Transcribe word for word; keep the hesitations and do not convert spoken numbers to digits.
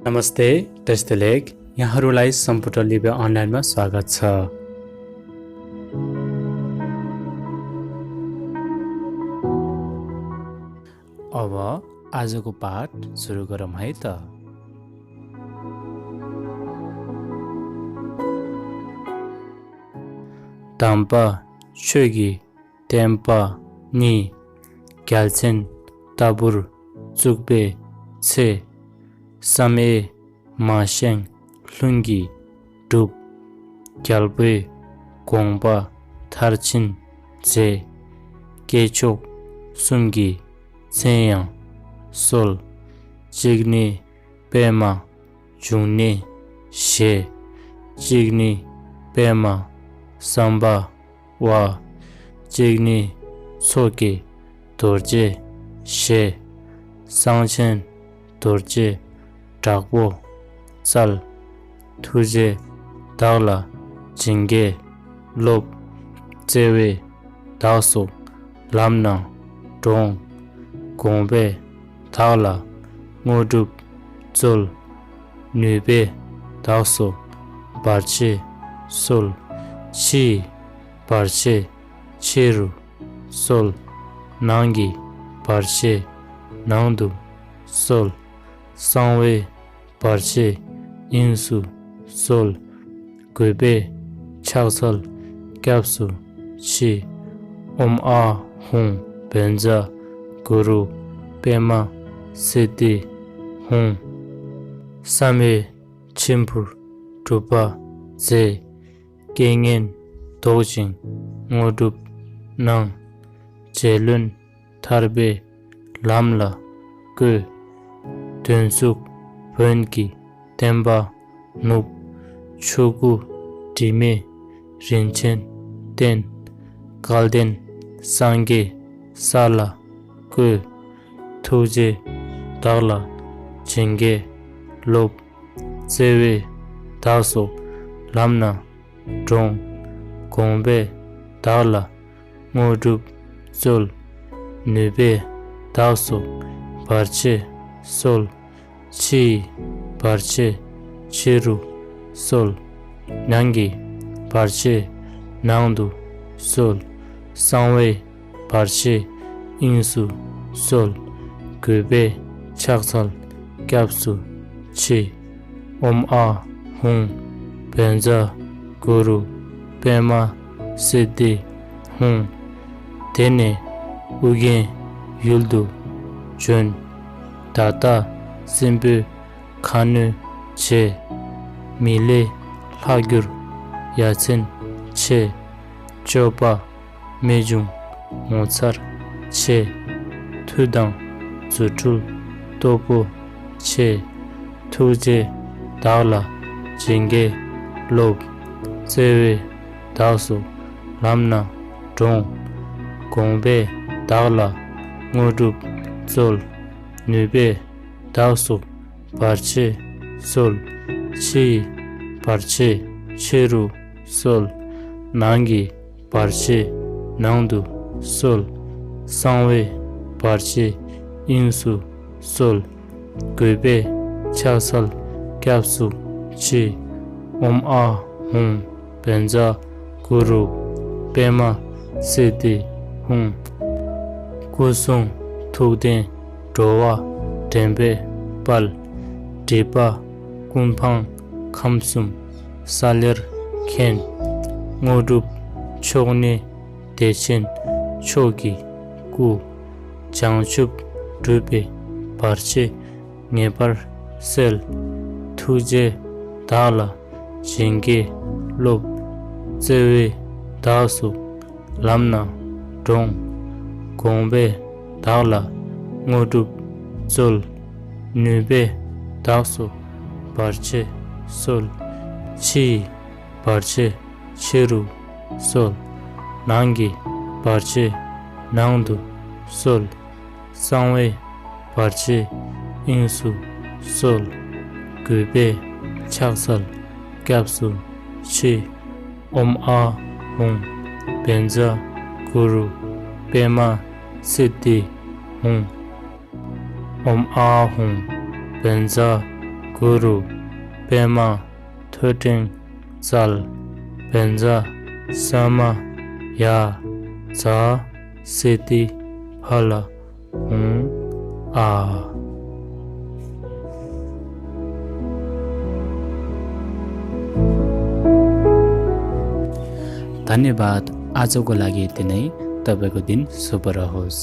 नमस्ते, दृष्टिलेख, यहाँहरूलाई सम्पूर्ण लिब्रे अनलाइनमा स्वागत छ। अब आजको पाठ सुरु गरौँ है त। དམ་པ་ཆོས་ཀྱི་བསྟན་པ་ཉིད། རྒྱལ་མཚན་ལྟ་བུར་བཙུགས་པའི་ཚེ། བསམ་ཡས་མ་བཞེངས་ལྷུན་གྱིས་གྲུབ། རྒྱལ་པོའི་དགོངས་པ་མཐར་ཕྱིན་མཛད། སྐྱེས་མཆོག་གསུམ་གྱི་མཚན་ཡང་གསོལ། གཅིག་ནི་པདྨ་འབྱུང་གནས་ཞེས། གཅིག་ནི་པདྨ་སམྦྷ་ཝ། གཅིག་ནི་མཚོ་སྐྱེས་རྡོ་རྗེ་ཞེས། གསང་ཆེན་རྡོ་རྗེ་དྲག་པོ་རྩལ། ཐུགས་རྗེས་བདག་ལ་བྱིན་གྱིས་རློབས། བརྩེ་བས་བདག་སོགས་ལམ་སྣ་དྲོངས། དགོངས་པས་བདག་ལ་དངོས་གྲུབ་སྩོལ། ནུས་པས་བདག་སོགས་བར་ཆད་སོལ། ཕྱི་ཡི་བར་ཆད་ཕྱི་རུ་སོལ། ནང་གི་བར་ཆད་ནང་དུ་སོལ། གསང་བའི་བར་ཆད་དབྱིངས་སུ་སོལ། གུས་པས་ཕྱག་འཚལ་སྐྱབས་སུ་མཆི། ཨོཾ་ཨཱཿཧཱུྃ་བཛྲ་གུ་རུ་པདྨ་སིདྡྷི་ཧཱུྃ། བསམ་ཡས་མཆིམས་ཕུར་སྒྲུབ་པ་མཛད། རྐྱེན་ངན་བཟློག་ཅིང་དངོས་གྲུབ་གནང་། རྗེ་བློན་ཐར་པའི་ལམ་ལ་བཀོད། གདོན་གཟུགས་བོན་གྱི་བསྟན་པ་ནུབ། ཆོས་སྐུ་དྲི་མེད་རིན་ཆེན་བསྟན། སྐལ་ལྡན་སངས་རྒྱས་ས་ལ་བཀོད། ཐུགས་རྗེས་བདག་ལ་བྱིན་གྱིས་རློབས། བརྩེ་བས་བདག་སོགས་ལམ་སྣ་དྲོངས། དགོངས་པས་བདག་ལ་དངོས་གྲུབ་སྩོལ། ནུས་པས་བདག་སོགས་བར་ཆད་སོལ། ཕྱི་ཡི་བར་ཆད་ཕྱི་རུ་སོལ། ནང་གི་བར་ཆད་ནང་དུ་སོལ། གསང་བའི་བར་ཆད་དབྱིངས་སུ་སོལ། གུས་པས་ཕྱག་འཚལ་སྐྱབས་སུ་མཆི། ཨོཾ་ཨཱཿཧཱུྃ་བཛྲ་གུ་རུ་པདྨ་སིདྡྷི་ཧཱུྃ། དེ་ནས་ཨོ་རྒྱན་ཡུལ་དུ་བྱོན། ད་ལྟ་སྲིན་པོའི་ཁ་གནོན་བྱས། མི་ལས་ལྷག་གྱུར་ཡ་མཚན་ཆེ། སྤྱོད་པ་རྨད་བྱུང་ངོ་མཚར་ཆེ། མཐུ་དང་རྫུ་འཕྲུལ་སྟོབས་པོ་ཆེ། ཐུགས་རྗེས་བདག་ལ་བྱིན་གྱིས་རློབས། བརྩེ་བས་བདག་སོགས་ལམ་སྣ་དྲོངས། དགོངས་པས་བདག་ལ་དངོས་གྲུབ་སྩོལ། ནུས་པས་བདག་སོགས་བར་ཆད་སོལ། ཕྱི་ཡི་བར་ཆད་ཕྱི་རུ་སོལ། ནང་གི་བར་ཆད་ནང་དུ་སོལ། གསང་བའི་བར་ཆད་དབྱིངས་སུ་སོལ། གུས་པས་ཕྱག་འཚལ་སྐྱབས་སུ་མཆི། ཨོཾ་ཨཱཿཧཱུྃ་བཛྲ་གུ་རུ་པདྨ་སིདྡྷི་ཧཱུྃ། སྐུ་གསུང་ཐུགས་ལྡན་འགྲོ་བ་འདྲེན་པའི་དཔལ། སྒྲིབ་པ་ཀུན་སྤངས་ཁམས་གསུམ་ས་ལེར་མཁྱེན། དངོས་གྲུབ་མཆོག་བརྙེས་བདེ་ཆེན་མཆོག་གི་སྐུ། བྱང་ཆུབ་སྒྲུབ་པའི་བར་ཆད་ངེས་པར་སེལ། ཐུགས་རྗེས་བདག་ལ་བྱིན་གྱིས་རློབས། བརྩེ་བས་བདག་སོགས་ལམ་སྣ་དྲོངས། དགོངས་པས་བདག་ལ་དངོས་གྲུབ་སྩོལ། ནུས་པས་བདག་སོགས་བར་ཆད་སོལ། ཕྱི་ཡི་བར་ཆད་ཕྱི་རུ་སོལ། ནང་གི་བར་ཆད་ནང་དུ་སོལ། གསང་བའི་བར་ཆད་དབྱིངས་སུ་སོལ། གུས་པས་ཕྱག་འཚལ་སྐྱབས་སུ་མཆི། ཨོཾ་ཨཱཿཧཱུྃ་བཛྲ་གུ་རུ་པདྨ་སིདྡྷི་ཧཱུྃ། ཨོཾ་ཨཱཿཧཱུྃ་བཛྲ་ གུ་རུ། པདྨ། ཐོད་ཕྲེང་། ཙལ། བཛྲ། ས་མ། ཡ། ཛ། སེ་ཏི། ཕ་ལ། ཧཱུྃ། ཨཱ། धन्यवाद। आजको लागि यति नै। तपाईँको दिन शुभ रहोस्।